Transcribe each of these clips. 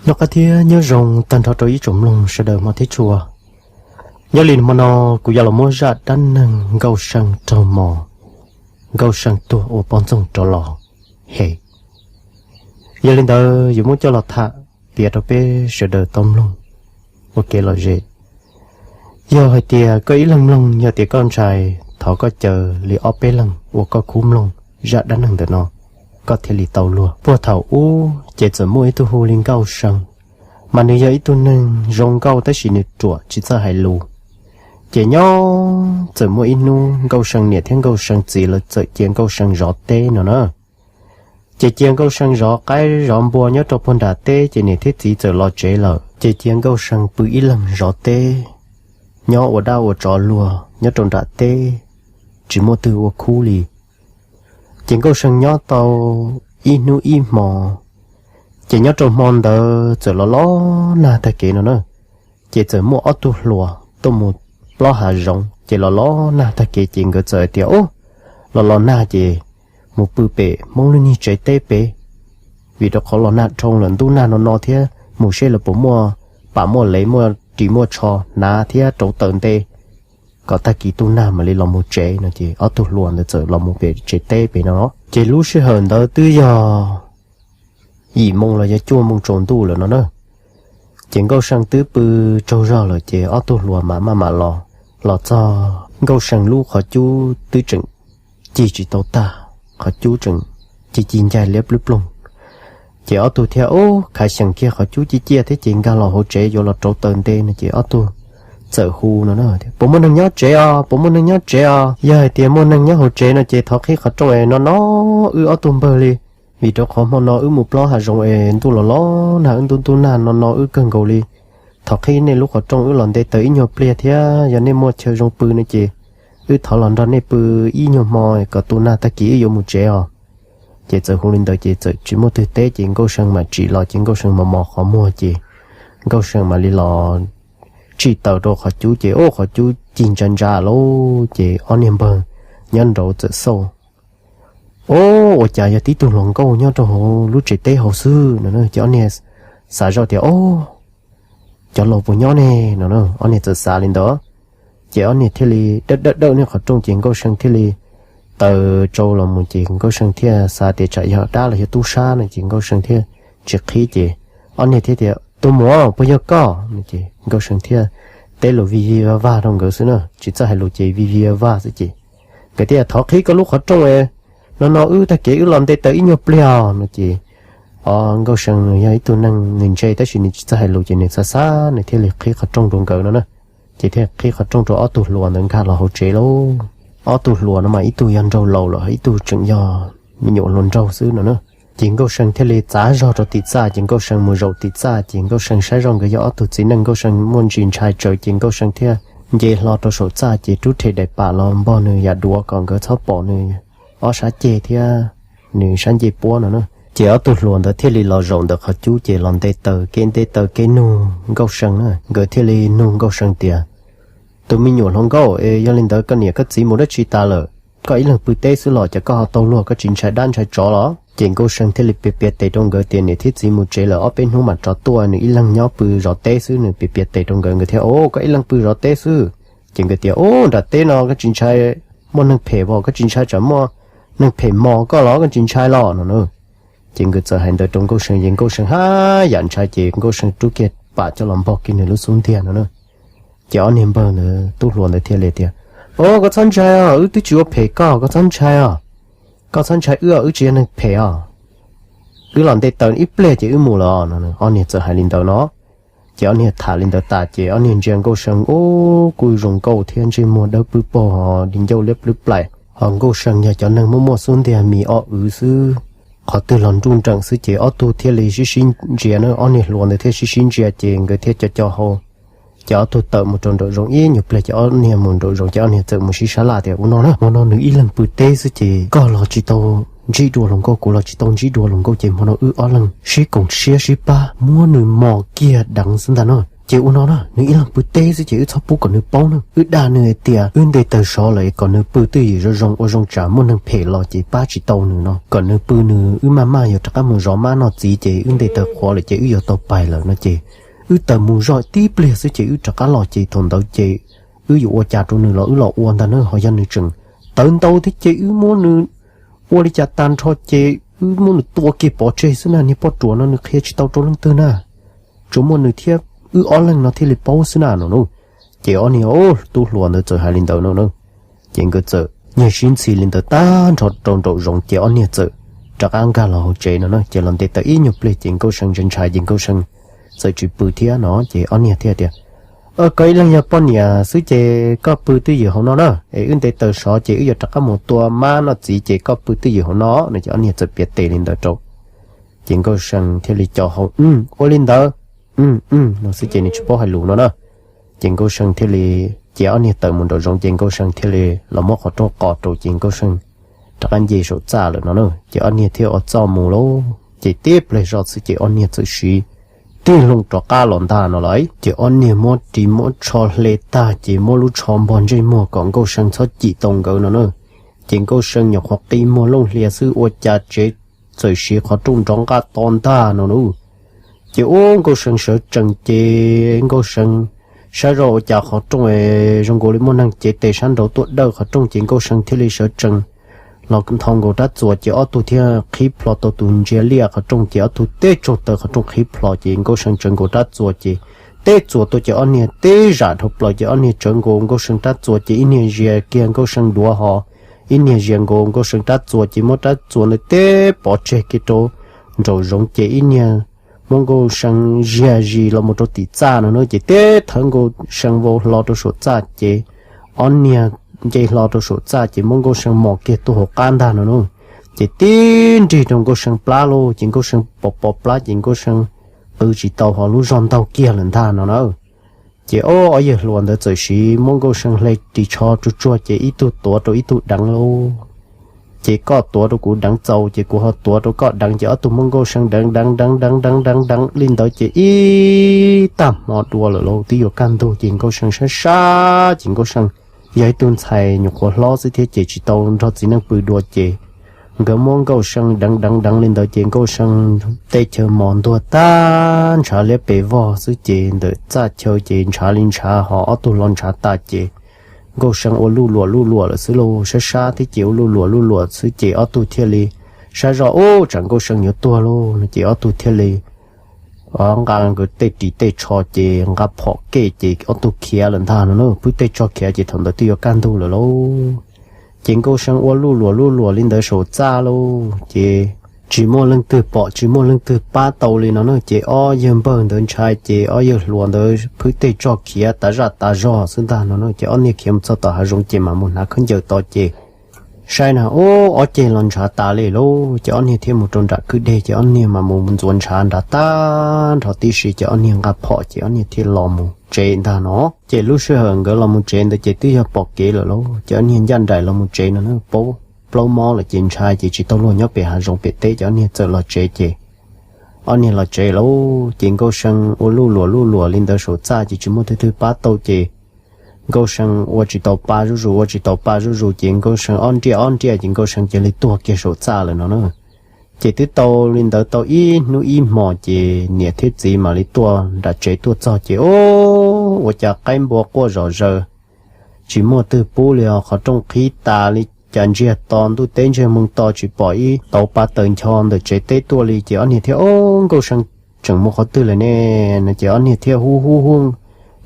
Noj qab thiab nyob zoo tag nrho rau ib tsoom mloog sawv daws hmo thiab tshua. Nyob li hmo no kuv yuav los muab zaj dab neeg Nkauj See raug mos, Nkauj See tuag ua poj ntxoog rov los hem. Yog li ntawd yuav muab coj los tham piav rau peb sawv daws tau mloog ua kev lom zem. Yog hais tias koj ib leeg mloog, yog tias koj ntshai, thov koj caw li ob peb leeg uas koj khub mloog zaj dab neeg ntawm no, koj thiaj li tau luag. Puag thaum ub ces txawm muaj ib tug hu li Nkauj See, mas nws yog ib tug neeg zoo nkauj tab sis nws ruam tsis txawj hais lus. Ces nyob txawm muaj ib hnub Nkauj See niam thiab Nkauj See txiv lawv txawm cia Nkauj See zov teb no na. Ces cia Nkauj See zov qaib zov npua nyob rau puag nram teb, ces niam thiab txiv txawm los tsev lawm, ces cia Nkauj See pw ib leeg zov teb, nyob ua dab ua tsov luag nyob rau nram teb, tsis muaj twg ua khub li. Ces Nkauj See nyob tau ib hnub ib hmo, ces nyob rau hmo ntawd txawm los los nag tag kev no na. Ces txawm muaj ob tug hluas tuaj mus plob hav zoov, ces los los nag tag kev ces nkawd txawm hais tias, Ub, los los nag ces mus pw pem Hmoob lub niag tsev teb pem, vim rau qhov los nag dhau lawm, ntuj nag no no thiab, mus seb lawv puas muaj pam muaj lev, muaj ris muaj tsho hnav thiab rauv taws nte, kom tag kis tu nag mam li los mus tsev no. Ces ob tug hluas ntawd txawm los mus pem tsev teb pem no. Ces lub sij hawm ntawd twb yog yim moo los yog cuaj moo tsaus ntuj lawm no na. Ces Nkauj See twb pw tsaug zog lawm, ces ob tug hluas mam maj mam los. Los txog Nkauj See lub qhov cub twb tseem cig tsis tau tag, qhov cub tseem cig cig ncaig liab plwb ploog. Ces ob tug thiaj, Ub, khav xyeem kiag qhov cub ciaj ciaj thiab ces nkag los hauv tsev yuav los rauv taws nte no. Ces ob tug txawm hu no na, Puas muaj neeg nyob tsev os? Puas muaj neeg nyob tsev os? Yog hais tias muaj neeg nyob hauv tsev no ces thov qhib qhov rooj es no no wb ob tug npawg li, vim rau qhov hmo no wb mus plob hav zoov es ntuj los los nag, wb ntuj ntuj nag no no wb kawg nkaus li. Thov qhib nej lub qhov rooj wb los nte taws ib nyuag pliag thiab, yog nej muaj chaw zoo pw no ces wb thov los nrog nej pw ib nyuag hmo kom tu nag tag kis wb yuav mus tsev os. Ces txawm hu li ntawd ces txawm tsis muaj twg teb, ces Nkauj See mam tsim los, ces Nkauj See mos mos qhov muag ces Nkauj See mam li los tsim taws rau qhov cub, ces ub, qhov cub cig ntsa ntsa lauj. Ces ob niag npawg nyob nraud txawm xauj, Ub, ua cas yog tib tug hluas nkauj nyob rau hauv lub tsev teb hauv xwb no. Ces ob niag xav zoj tias, Ub, cov laus puas nyob ne no. Ob niag txawm xav li ntawd, ces ob niag thiaj li dawb dawb dawb niag qhov rooj, ces Nkauj See thiaj li taws tsau los mus, ces Nkauj See thiaj xav tias tsam yog dab los yog tub sab no, ces Nkauj See thiaj tsis qhib. Ces ob niag thiaj tias, Tus muam, puas yog koj? Ces Nkauj See thiaj teb lus vij vij vaj vag rau nkawd xwb na, tsis txawj hais lus ces vij vij vaj vag xwb. Ces nkawd thiaj, Thov qhib koj lub qhov rooj no no wb tag kev wb los nte taws ib nyuag pliag no. Ces o, Nkauj See nws yog ib tug neeg nws ntse tab sis nws tsis txawj hais lus, ces nws xav xav nws thiaj li qhib qhov rooj rau nkawd no na. Ces thiaj qhib qhov rooj rau ob tug hluas ntawd nkag los hauv tsev lauj. Ob tug hluas no mas ib tug yog nraug laus lawm, ib tug tseem yog me nyuam hluas nraug xwb no na. Ces Nkauj See thiaj li txav zog rau tim txaj, ces Nkauj See mus zaum tim txaj, ces Nkauj See saib zoj nkawd yog ob tug txiv neej, Nkauj See muaj ntsis ntshai tsawv, ces Nkauj See thiaj nce hlo rau saum txaj, ces rub rhe daim pam los npog nws yam duav kom nkawd txhob pom nws ob sab ceg thiab nws sab ncej puab no na. Ces ob tug hluas ntawd thiaj li los zaum ntawm qhov cub, ces los nte taws kev nte taws kev nug Nkauj See na. Nkawd thiaj li nug Nkauj See tias, Tus me nyuam hluas nkauj, es yog li ntawd koj niam koj txiv mus dab tsi tas lawm? Koj ib leeg pw teb xwb los cas koj ho tau luag, koj tsis ntshai dab ntshai tsov los? Ces Nkauj See thiaj li piav piav tes rau nkawd tias niam thiab txiv mus tsev lawm, ob peb hnub mam rov tuaj, nws ib leeg nyob pw zov teb xwb. Nws piav piav tes rau nkawd, nkawd thiaj, O, koj ib leeg pw zov teb xwb? Ces nkawd tias, O, nram teb no koj tsis ntshai muaj neeg phem os? Koj tsis ntshai tsam muaj neeg phem mos koj los koj tsis ntshai los no na. Ces nkawd txawm hais ntawd rau Nkauj See, ces Nkauj See haj yam ntshai, ces Nkauj See rub kiag pam coj los npog kiag nws lub xub ntiag no na. Ces ob niag npawg ntawd, tub hluas ntawd thiaj li tias, O, koj txhob ntshai os, wb twb tsis ua phem koj, koj txhob ntshai os. Koj txhob ntshai wb os, wb tsis yog neeg phem os. Wb los nte taws ib pliag ces wb mus lawm no. Ob niag txawm hais li ntawd no. Ces ob niag tham li ntawd tas ces ob niag ntsia Nkauj See, Ub, kuj zoo nkauj thiab, ntsej muag dawb pwb paug, ho di ncauj liab plwb plaim, ho Nkauj See yog cov neeg muaj muaj xub ntiag mis o wv xwb, qhov twg los nruj nreem xwb. Ces ob tug thiaj li sib sib ntsia na, ob niag hluas ntawd thiaj sib sib ntsia ces nkawd thiaj co co hau. Ces ob tug tawm mus rau nraum zoov ib nyuag pliag, ces ob niag mus nraum zoov ces ob niag txawm mus sib sab laj tias, Ua no na, hmo no nws ib leeg pw teb xwb ces koj los tsis tau ntsib dua hluas nkauj, kuv los tsis tau ntsib dua hluas nkauj, ces hmo no wb ob leeg sib koom siab sib pab muab nws mos kiag deev xwb ntag no. Ces ua no na, nws ib leeg pw teb xwb ces wb txhob pub kom nws paub na. Wb dag nws hais tias wb nte taws sov lawm es kom nws pw twj ywm zoo zoo, ua zoo tsam muaj neeg phem los ces pab tsis tau nws no. Kom nws pw nws, wb maj maj yuav rov qab mus zov mab noj txiv ces wb nte taws qhuav lawm ces wb yuav tau pais lawm no ces wb taws mus zoj tib pliag xwb ces wb rov qab los ces thaum ntawd ces wb yuav ua cas rau nws los wb los ua ntag na, ho yog nws tseem tawv ntau thiab ces wb muab nws ua li cas tag nrho ces wb muab nws tua kiag pov tseg xwb na. Niag poj ruam no nws qhia tsis tau rau leej twg na, tsuas muaj nws thiab wb ob leeg no thiaj li paub xwb na no na. Ces ob niag tub hluas ntawd txawm hais li ntawd no na. Ces nkawd txawm nyiag sib ntxhi li ntawd tag nrho rau nraum zoov ces ob niag txawm rov qab nkag los hauv tsev no na. Ces los nte taws ib nyuag pliag ces Nkauj See ntshai ntshai ces Nkauj See txawm tsis pw thiab no ces ob niag thiaj tias, Koj ib leeg yog poj niam xwb ces koj pw twj ywm hauv no na, es wb nte taws sov ces wb yuav rov qab mus tua mab noj txiv ces koj pw twj ywm hauv no no. Ces ob niag txawm piav tes li ntawd rau. Ces Nkauj See thiaj li co hau, Ua li ntawd no xwb ces nws tsis paub hais lus no na. Ces Nkauj See thiaj li, ces ob niag tawm mus nraum zoov ces Nkauj See thiaj li los muab qhov rooj qos rau ces Nkauj See rov qab nce saum txaj lawm no na. Ces ob niag thiaj ua txoj mus lauj, ces tib pliag zoj xwb ces ob niag txawm siv tig loo rov qab los ntag no lauj. Ces ob niag muab ris muab tsho hle tag ces muab lub tsho npog ntsej muag kom Nkauj See txhob cim tau nkawd no na. Ces Nkauj See nyuam qhuav qi muag looj hlias xwb ua cas tsev txawm siv qhov rooj nrov nqaj to ntag no na. Ces ub Nkauj See sawv tsees ces Nkauj See saib zoj ua cas qhov rooj zoo nkaus li muaj neeg cev tes sab nraud tuaj dawj qhov rooj ces Nkauj See thiaj li sawv tsees los nthau nkaus rab txuas ces ob tug thiaj qhib plho tau tus ntsia liaj qhov rooj ces ob tug teb tsaug taw qhov rooj qhib plho ces Nkauj See tsawv nkaus rab txuas ces teb txuas tuaj ces ob niag teb zam dhau plaws ces ob niag tsawv nkaus Nkauj See rab txuas ces ib niag zias kiag Nkauj See duav ho ib niag zias nkaus Nkauj See rab txuas ces muab rab txuas ntawd teb pov tseg kiag rau nraum zoov ces ib niag muab Nkauj See zias zis los mus rau tim txaj no na ces teb thawb Nkauj See vau hlo rau saum txaj ces ob niag nce hlo rau saum txaj ces muab Nkauj See mos kiag tuaj hauv qab ntag no na. Ces tib nrig rau Nkauj See plab lauj ces Nkauj See pos pos plab ces Nkauj See qw tsis tau ho lub zog ntaug kiag lawm ntag no na. Ces ob yawg hluas ntawd txawm siv muab Nkauj See hle ris tsho tsuag tsuag ces ib tug tuav rau ib tug deev lauj. Ces koj tuav rau kuv deev txaus ces kuv ho tuav rau koj deev ces ob tug muab Nkauj See deev deev deev deev deev deev deev li ntawd ces ib tag hmo dua lawm lauj twb yuav kaj ntug ces Nkauj See sab sab ces Nkauj See yog ib tug ntxhais nyuam qhuav hlob xwb thiab ces tsis tau nrog txiv neej pw dua ces nkawd muab Nkauj See deev deev deev li ntawd ces Nkauj See tej chaw mos ntuag tag ntshav liab pes vog xwb ces ntawm txaj chaw ces ntshav li ntshav ho ob tug los ntshav tas ces Nkauj See ua luj luam luj luam lawm xwb lauj, sab sab thiab ces ua luj luam luj luam xwb ces ob tug thiaj li saib zoj ub tsam Nkauj See yuav tuag lauj no ces ob tug thiaj li nqa nkawd tej ris tej tsho ces nqa phom kej ces ob tug khiav lawm ntag no na. Pwb tej tsho khiav ces thaum ntawd twb yuav kaj ntug lawm lauj. Ces Nkauj See ua luj luam luj luam li ntawd saum txaj lauj ces tsis muaj leej twg pom tsis muaj leej twg pab tau li no na. Ces ob yawg npawg ntawd ntshai ces ob yawg hluas ntawd pwb tej tsho khiav tas zaj tas zog xwb ntag no na. Ces ob niag khiav mus txog tom hav zoov ces mam mus hnav khaub ncaws tod ces saib na ub ob ceg los ntshav tas li lauj. Ces ob niag thiaj mus rau nram kwj deg ces ob niag mam mus ntxuav ntshav nrad tag nrho tib si ces ob niag nqa phom ces ob niag thiaj los mus tsev ntag no. Ces lub sij hawm nkawd los mus tsev ntawd ces twb yog pom kev lawm lauj. Ces ob niag ncaj nraim los mus tsev no na, paub plaub mob lawm ces ntshai ces tsis tau luag nyob pem hav zoov pem teb ces ob niag txawm los tsev ces ob niag los tsev lauj. Ces Nkauj See ua luj luam luj luam li ntawd saum txaj ces tsis muaj twg twg pab tau ces Nkauj See ua tsis tau pa zuj zus ua tsis tau pa zuj zus ces Nkauj See ob nriaj ob nriaj ces Nkauj See cia li tuag kiag saum txaj lawm no na. Ces twb tau li ntawd tau ib hnub ib hmos ces niam thiab txiv mam li tuaj nram tsev tuaj txog ces ub ua cas qaib npua quaj zom zaws tsis muaj twg pub li os, qhov rooj qhib tas li cas ntsiag to ntuj teb ntsiag moo to tsis pom ib tauv pa taws ncho ntawm tsev teb tuaj li ces ob niag thiaj, Ob, Nkauj See tseem mus qhov twg lawm ne? No ces ob niag thiaj hu hu hu,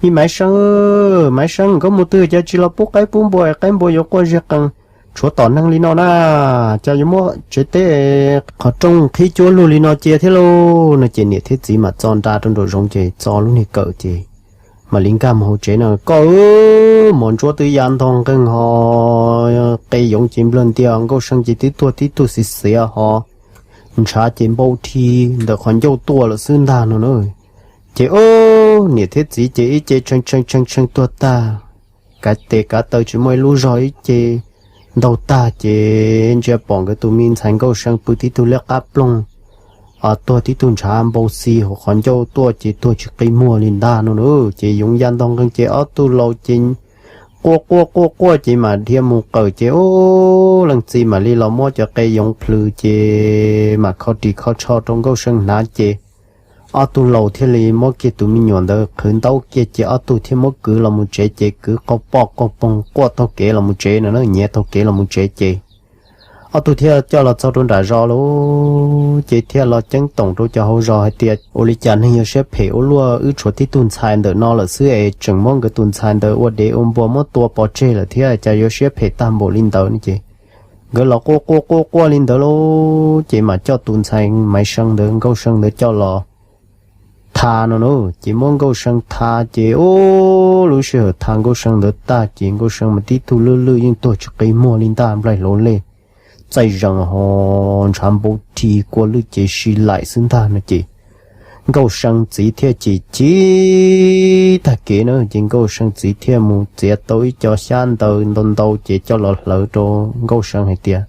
Me Maiv See, Maiv See, koj mus twg cas tsis los pub qaib pub npua, qaib npua yuav quaj ziag qees tshuav tom neeg li no na, cas yuav muab tsev teb qhov rooj qhib cuab lug li no cia thiab lauj? No ces niam thiab txiv mam txo nra rau nraum zoov ces txo lub niag kawm ces mam li nkag mus hauv tsev no. Koj, mos ntsuab twb ya ntog nqeeg ho qe yoov ces nplawg ntia, Nkauj See ces twb tuag tib tug xiv xiav ho ntshav ces npau dhi ntawm qhov ncauj tuaj lawm xwb ntag no na. Ces ob niam thiab txiv ces ib ce tshee tshee tshee tshee tuag tag, kav tes kav taw tsis muaj ib lub zog, ib ce ntaug tag ces ntsia pom nkawd tus me ntxhais Nkauj See pw tib tug liab qab ploog tuag tib tug ntshav npau xi hauv qhov ncauj tuaj ces tuag tsis qi muag li ntag no na. Ces yoov ya ntog nqeeg ces ob tug laus ces quaj quaj quaj quaj ces mam dhia mus qawm ces ub, leej txiv mam li los muab cov qe yoov plhws ces mam kho ris kho tsho rau Nkauj See hnav ces ob tug laus thiaj li muab kiag tus me nyuam ntawd qhwv ntaub kiag ces ob tug thiaj muab kwv los mus tsev ces kwv qaug poj qaug poog quaj taug kev los mus tsev no na, nyiav taug kev los mus tsev ces ob tug thiaj coj los txog rau nram zos lauj, ces thiaj los ceeb toom rau cov hauv zos hais tias ua li cas neeg yuav siab phem ua luaj, wb tshuav tib tug ntxhais ntawm no lawm xwb es tseem muab nkawd tus ntxhais ntawd ua dev ua npua muab tua pov tseg lawm thiab, cas yuav siab phem tag npaum li ntawd no ces nkawd los quaj quaj quaj quaj li ntawd lauj, ces mam coj tus ntxhais Maiv See ntawd, Nkauj See ntawd coj los tha no na. Ces muab Nkauj See tha ces ub, lub sij hawm tha Nkauj See ntawd tag ces Nkauj See mas tib tug lwj lwj yeej tuag tsis qi muag li ntag, nplaig hlauv lej txaij zees ho ntshav npau ri kua lwj ces si laim xwb ntag no ces Nkauj See txiv thiaj chim chim tag kev na, ces Nkauj See txiv thiaj mus txiav tau ib co xyab ntawv ntau ntau ces coj los hlawv rau Nkauj See hais tias,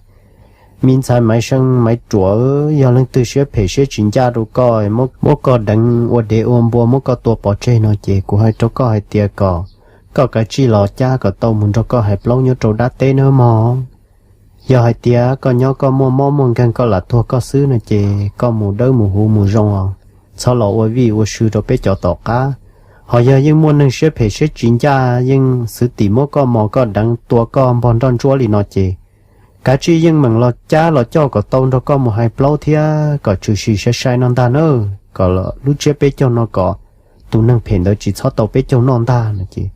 me ntxhais Maiv See Maiv Ruam, yog leej twg siab phem siab tsis ncaj rau koj, muab koj deev ua dev ua npua muab koj tua pov tseg no ces kuv hais rau koj hais tias kom koj kav tsij los cab kom tau mus nrog koj hais plaub nyob rau dab teb nawb mog. Yog hais tias koj nyob koj muaj mob muaj nkeeg koj lam tuag koj xwb no ces koj mus dawb mus huv mus zoo os, txhob los ua vij ua sw rau peb cov tom qab. Ho yog yeej muaj neeg siab phem siab tsis ncaj yeej xwv tim muab koj mos koj deev tua koj npog nroj ntsuab li no ces kav tsij yeej meem los cab los coj kom tau nrog koj mus hais plaub thiab kom tshwm sim sai sai no ntag na, kom lub tsiab peb caug no kom tus neeg phem ntawd tsis txhob tau peb caug noj ntag no ces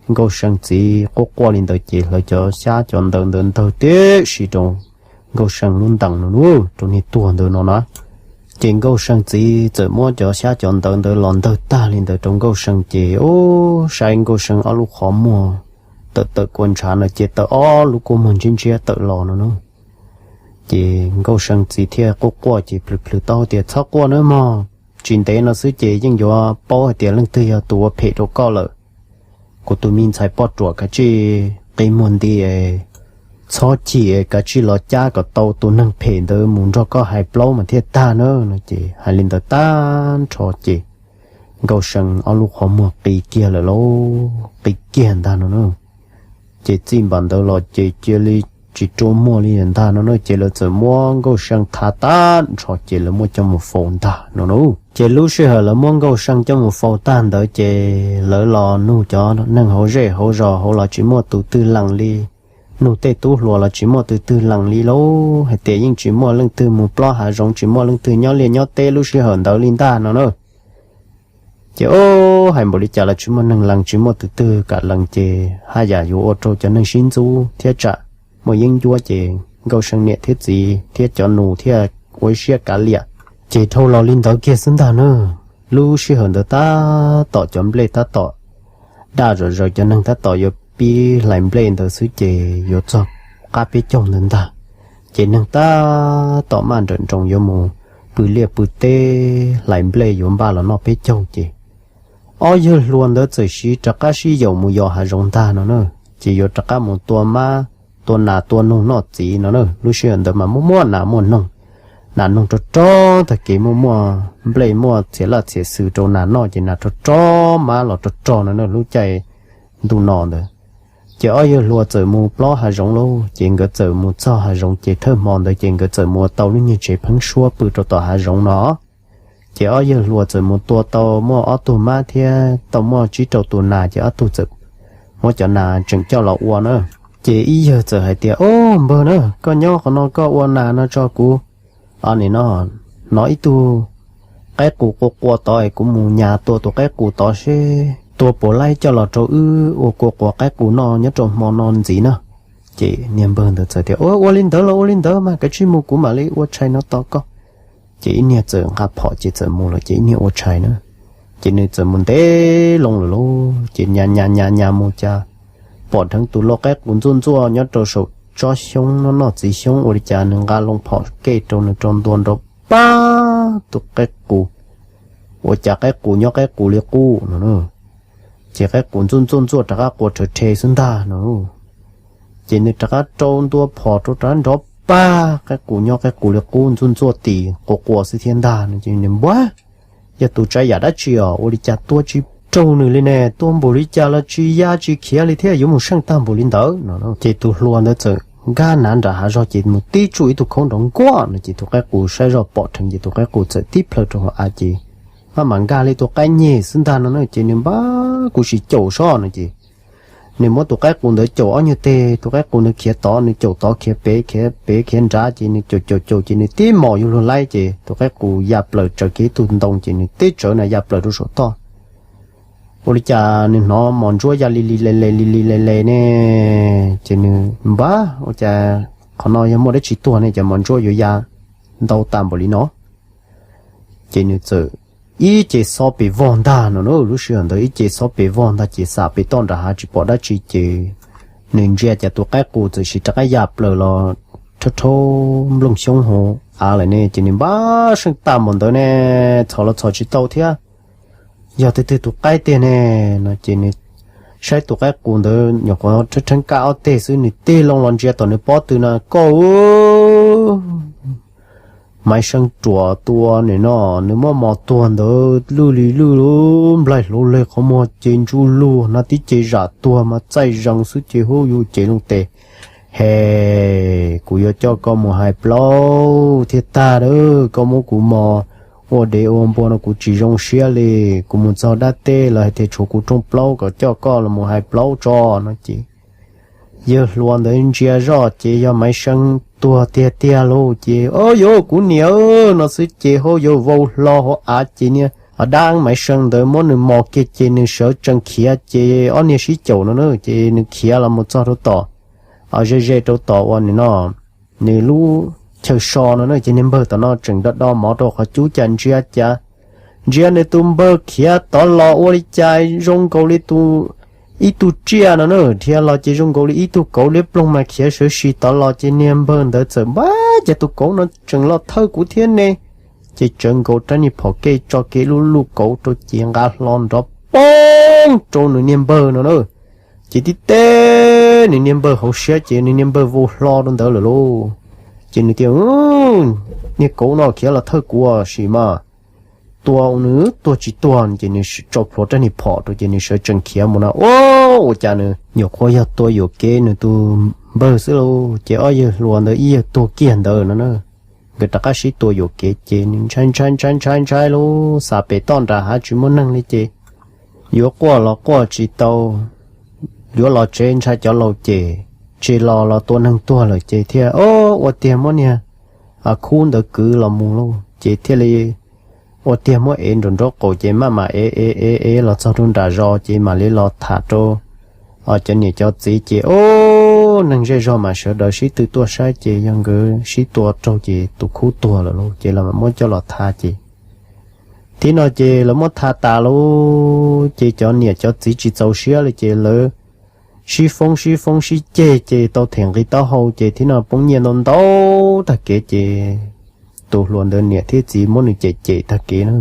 Nkauj See txiv quaj quaj li ntawd ces hlawv cov xyab cov ntawv ntawd ntawg tib si rau Nkauj See lub ntees no, rau niag tuag ntawd no na. Ces Nkauj See txiv txawm muab cov xyab cov ntawv ntawd los ntawg tag li ntawd rau Nkauj See ces ub, saib Nkauj See ob lub qhov muag tawm tawm kua ntshav no ces tawm ob lub kua muag ntshiab ntshiab tawm los no na. Ces Nkauj See txiv thiaj quaj quaj ces plhws plhws taub tias, txhob quaj nawb mog, tsis ntev no xwb ces yeej yuav paub hais tias leej twg yog tus ua phem rau koj lawm. Kuv tus me ntxhais poj ruam, kav tsij qi muag nti, txhob chim, kav tsij los cab kom tau tus neeg phem ntawd mus nrog koj hais plaub mas thiaj tag na no ces hais li ntawd tag nrho ces Nkauj See ob lub qhov muag qi kiag lawm lauj, qi kiag ntag no na. Ces txij npaum ntawd los ces cia li tsis rua muag li ntag no na, ces lawv txawm muab Nkauj See tha tag nrho ces lawv muab coj mus faus ntag no na. Ces lub sij hawm lawv muab Nkauj See coj mus faus tag ntawd ces lawv los nug cov neeg hauv zej hauv zos hauv los tsis muaj tus twg lees li, nug tej tub hluas los tsis muaj tus twg lees li lauj, hais tias yeej tsis muaj leej twg mus plob hav zoov, tsis muaj leej twg nyob liaj nyob teb lub sij hawm ntawd li ntag no na. Ces ub, hais npaum li cas los tsis muaj neeg lees, tsis muaj tus twg kam lees ces haj yam yuav ua rau cov neeg sib ntxub thiab tsam muaj yeeb ncuab ces Nkauj See niam thiab txiv thiab cov nus thiaj ua ib siab kav liam. Ces dhau los li ntawd kiag xwb ntag na. Lub sij hawm ntawd tab tom cov nplej tab tom daj zom zaws, cov neeg tab tom yuav pib hlais nplej ntawd xwb ces yuav txog qab peb caug ntawd ntag. Ces neeg tab tom maj nrawm nroos yuav mus pw liaj pw teb hlais nplej yuav npaj los noj peb caug ces ob yawg hluas ntawd txawm siv rov qab sib yaum mus yos hav zoov ntag no na. Ces yuav rov qab mus tua mab tua nas tua noog noj txiv no na. Lub sij hawm ntawd mas muaj muaj nas muaj noog, nas noog rog rog tag kev, muaj muaj nplej muaj txiav laj txiav xwm rau nas noj ces nas rog rog, mab los rog rog no na lub caij ntuj no ntawd. Ces ob yawg hluas txawm mus plob hav zoov lauj, ces nkawd txawm mus txog hav zoov ces thawj hmo ntawd ces nkawd txawm mus ua tau lub nyuag tsev pheeb suab pw rau tom hav zoov no. Ces ob yawg hluas txawm mus tua tau muaj ob tug mab thiab tau muaj tsib rau tus nas, ces ob tug txawm muab cov nas tseem coj los ua na. Ces ib yawg txawm hais tias, Au npawg na, koj nyob qhov no koj ua nas no tso kuv, nim no hnov ib tug qaib qus qua qua tod es kuv mus nyas tua tus qaib qus tod seb tua puas laib coj los rau wb ua kua quav qaib qus noj nyob rau hmo no ntxiv na. Ces niag npawg ntawd txawm tias, Ua, ua li ntawd los ua li ntawd mas, kav tsij mus kuv mam li ua tshais no tos koj. Ces ib niag txawm nqa phom ces txawm mus lawm ces ib niag ua tshais na. Ces nws txawm mus ntev loo lawm lauj, ces nyas nyas nyas nyas mus cas pom dheev tus lau qaib qus ntxuaj ntxuaj nyob rau saum tsob xyoob noj noj txiv xyoob, ua li cas nws nqa loo phom kej rau nws rau ntua nrov pab tus qaib qus, ua cas qaib qus nyob qaib qus li qub no. Ces qaib qus ntxuaj ntxuaj ntxuaj rov qab qua rhawv rhe xwb ntag no. Ces nws rov qab rau ntua phom rau rov qab nrov pab qaib qus nyob qaib qus li qub ntxuaj ntxuaj tis quas quas xwb thiab ntag no ces nws npuab, yog tus tsav yam dab tsi os, ua li cas tua tsis raug nws li ne, tua npaum li cas los tsis ya tsis khiav li thiab yuav mus seej tag npaum li ntawd no. Ces tus hluas ntawd txawm nkag nav nram hav zog ces mus tib tsuj ib tug khaub nrov nkuaj no ces tus qaib qus saib zoj pom dheev ces tus qaib qus txawm tib plhaw rau hauv av ces maj mam nkag li tus qaib nyeg xwb ntag no na ces nws npab kuv sim caum sob no ces nws muab tus qaib qus ntawd caum ob nyuag teg, tus qaib qus ntawd khiav tod nws caum tod, khiav pem khiav pem khiav nrad ces nws caum caum caum ces nws tib mos yuav luag laib ces tus qaib qus ya plaws tsawv kiag ib tug ntoo ces nws tib tsawv na ya plaws rau saum toj. Ua li cas nws hnov mos ntsuab ya li li le le li li le le ne, ces nws npab ua cas qhov no yog muaj dab tsi tuag ne ces mos ntsuab yuav ya ntau tas npaum li no. Ces nws txawm ib ce xob pes vog ntag no na, lub sij hawm ntawd ib ce xob pes vog ntag ces xam pem toj nram hav tsis pom dab tsi ces nws ntsia cas tus qaib qus txawm siv rov qab ya plaws los rhaub rhaub nplooj xyoob hauv av lawm ne ces nws npab seej tag npaum ntawd ne, txhos los txhos tsis tau thiab, yog twg twg tus qaib tiag ne no ces nws saib tus qaib qus ntawd nyuam qhuav rheeb rheeb kaj ob teg xwb nws tig loo los ntsia tom nws pob tw no koj Maiv Seeb ruam tua nws no, nws muab mos tuag ntawd lwj li lwj lub nplaig hluv leg qhov muag ces ntsuj lug na tib ce zam tuag mas txaij zees xwb ces hub yus ces loo tes, He, kuv yuav coj koj mus hais plaub thiab tag a, koj muab kuv mos ua dev ua npua no kuv tsis zoo siab li. Kuv mus txog dab teb lawv hais tias tshuav kuv rooj plaub kom coj koj los mus hais plaub tso no ces yawg hluas ntawd ntsia zoj ces yog Maiv Seeb tuag tiag tiag lauj ces, O, yuav kuv niam no xwb ces hauv yuav vau hlo hauv av ces niag dab Maiv Seeb ntawd muab nws mos kiag ces nws sawv tsees khiav ces ob niag sib caum no na ces nws khiav los mus txog rau tom, ze ze rau tom uas nws no, nws lub chaw so no na ces niag npawg tom no tseem do do mov rau qhov cub cas ntsia cas, ntsia nws tus npawg khiav tod los ua li cas zoo nkaus li tus, ib tug tsiaj no na, dhia los ces zoo nkaus li ib tug kauv liab ploog mas khiav sawv si tod los ces niag npawg ntawd txawm npab, Cas tus kauv no tseem los thawj kuv thiab ne? Ces tsawv nkaus rab niag phom kej tso kiag lub luj kauv rau ces nqa hlo nrov poob rau nws niag npawg no na. Ces tib teb nws niag npawg hauv siab ces nws niag npawg vau hlo rau ntawd lawm lauj. Ces nws tias, Niag kauv no khiav los thawj kuv sim mas tua nws tuag tsis tuag. Ces nws tso plhuav rab niag phom rau ces nws sawv tsees khiav mus na. Ua cas nws nyuam qhuav yog tua yuam kev nws tus npawg xwb lauj. Ces ob yawg hluas ntawd ib yawg tuag kiag ntawd no na, nkawd rov qab sib tua yuam kev ces nws ntshai ntshai ntshai ntshai ntshai lauj, xav pem toj nram hav tsis muaj neeg li ces yuav quaj los quaj tsis tau, yuav los tsev ntshai cov laus cem, tsis los los tua neeg tuag lawm ces thiaj, O, ua tiag muab niag khub ntawd kwv los mus lauj. Ces thiaj li ua tiag muab ev nraum nraub qaum ces maj mam ev ev ev ev los txog rau nram zos ces mam li los tham rau cov niam cov txiv ces, O, neeg zej zog mas sawv daws sib tw tuaj saib ces yog nkawd sib tua raug ces tus khub tuag lawm lauj. Ces lawv mam muab coj los tha ces thib no ces lawv muab tha tas lauj ces cov niam cov txiv tsis txaus siab li ces lawv sib foob sib foob sib ceg ces tau them nqi taub hau ces thib no poob nyiaj ntau ntau tag kev ces tus hluas ntawd niam thiab txiv muab nws cem cem tag kev na.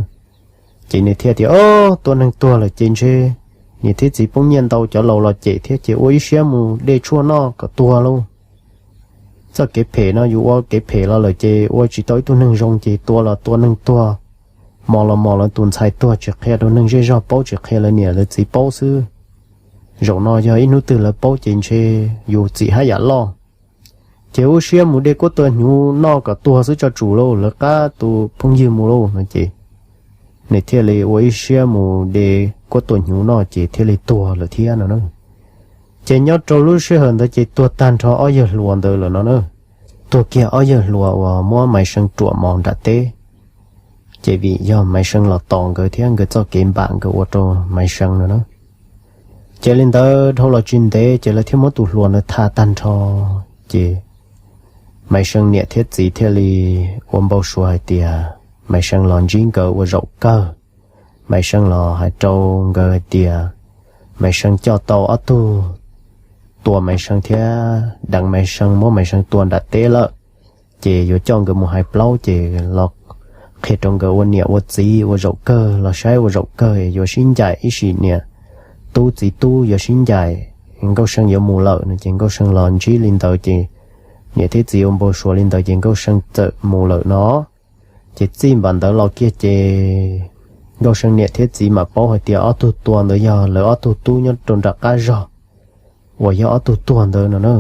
Ces nws thiaj tias, O, tua neeg tuag lawm ces ntshe niam thiab txiv poob nyiaj ntau cov laus los cem thiab ces ua ib siab mus de tshuaj noj kom tuag lauj. Txoj kev phem no yus ua kev phem los lawm ces ua tsis tau ib tug neeg zoo ces tua los tua neeg tuag, mos los mos lawv tus ntxhais tuag tsis qhia rau neeg zej zog paub tsis qhia lawv niam lawv txiv paub xwb. Zaum no yog ib hnub twg lawv paub ces ntshe yus txim haj yam loj. Ces ua siab mus de kuab tua hnyuv noj kom tuag xwb tso tsum lauj, lawv qab tus phooj ywg mus lauj no ces nws thiaj li ua ib siab mus de kuab tua hnyuv noj ces thiaj li tuag lawm thiab no na. Ces nyob rau lub sij hawm ntawd ces tuag tag nrho ob yawg hluas ntawd lawm no na. Tuag kiag ob yawg hluas uas muab Maiv Seeb ruam mos nram teb. Ces vim yog Maiv Seeb los tos nkawd thiab nkawd txoj kev npam nkawd ua rau Maiv Seeb no na. Ces li ntawd dhau los tsis ntev ces lawv thiaj muab tus hluas ntawd tha tag nrho. Ces Maiv Seeb niam thiab txiv thiaj li ua npau suav hais tias Maiv Seeb los ntsib nkawd ua zaum kawg. Maiv Seeb los hais rau nkawd hais tias Maiv Seeb coj tau ob tug tua Maiv Seeb thiab deev Maiv Seeb muab Maiv Seeb tua nram teb lawm. Ces yuav coj nkawd mus hais plaub ces los qhia rau nkawd ua niam ua txiv ua zaum kawg, los saib ua zaum kawg yuav sib ncaim ib sim niam tub txiv tub yuav sib ncaim. Nkauj See yuav mus lawm no ces Nkauj See los ntsib li ntawd ces niam thiab txiv ua npau suav li ntawd ces Nkauj See txawm mus lawm no. Ces txij npaum ntawd los kiag ces Nkauj See niam thiab txiv mam paub hais tias ob tug tua ntawd yog lawv ob tug tub nyob rau nram qab zog uas yog ob tug tuag ntawd no na.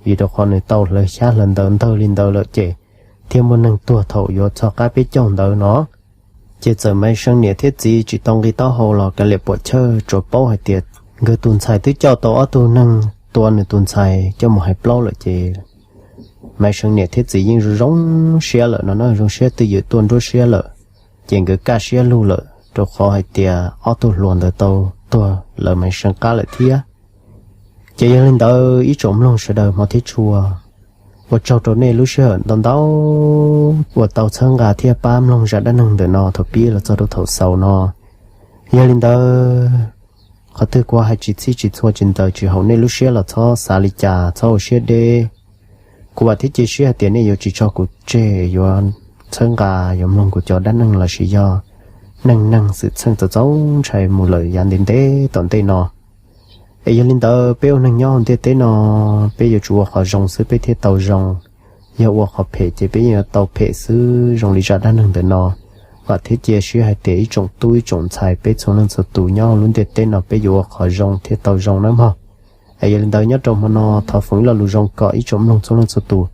Vim rau qhov nws tau hlawv xyab hlawv ntawv ntawg li ntawd lawm ces thiaj muaj neeg tuag thaum yuav txog qab peb caug ntawd no. Ces txawm Maiv See niam thiab txiv tsis tau nqi taub hau los kav liam puam chawj tsuas paub hais tias nkawd tus ntxhais twb coj tau ob tug neeg tua nws tus ntxhais coj mus hais plaub lawm ces Maiv See niam thiab txiv yeej zoo zoo siab lawm no na, zoo siab twj ywm tuaj nruab siab lawm. Ces nkawd kaj siab lug lawm rau qhov hais tias ob tug hluas ntawd tau tuag lawv Maiv See qab lawm thiab. Ces yog li ntawd ib tsoom mloog sawv daws hmov thiab tshua, ua tsaug rau nej lub sij hawm ntau ntau uas tau txhawb nqa thiab pab mloog zaj dab neeg ntawm no thaum pib los txog rau thaum xaus no. Yog li ntawd, qhov twg kuv hais tsis txhij tsis txhua tsis ntawd tsis haum nej lub siab los txhob xav li cas, txhob ua siab deb. Kuv vam thiab cia siab hais tias nej yuav tsis tso kuv tseg, yuav txhawb nqa, yuav mloog kuv cov dab neeg lossis yog neej neeg xwm txheej txaus txaus ntshai mus lawm yav ntev ntev tom ntej no. Es yog li ntawd peb ua neeg nyob hauv ntiaj teb no, peb yuav tsum ua qhov zoo xwb peb thiaj tau zoo. Yog ua qhov phem ces peb yeej yuav tau phem xwb zoo li zaj dab neeg ntawm no. Vam thiab cia siab hais tias ib tsoom tub ib tsoom ntxhais peb txhua leej txhua tus nyob hauv lub ntiaj teb no peb yuav ua qhov zoo thiaj tau zoo nawb mog. Es yog li ntawd nyob rau hmo no thov foom ib lo lus zoo kom ib tsoom mloog txhua leej txhua tus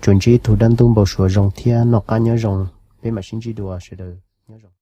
tsuas ntsib tug dab ntub npau suav zoo thiab noj qab nyob zoo. Peb mam sib ntsib dua sawv daws nyob zoo.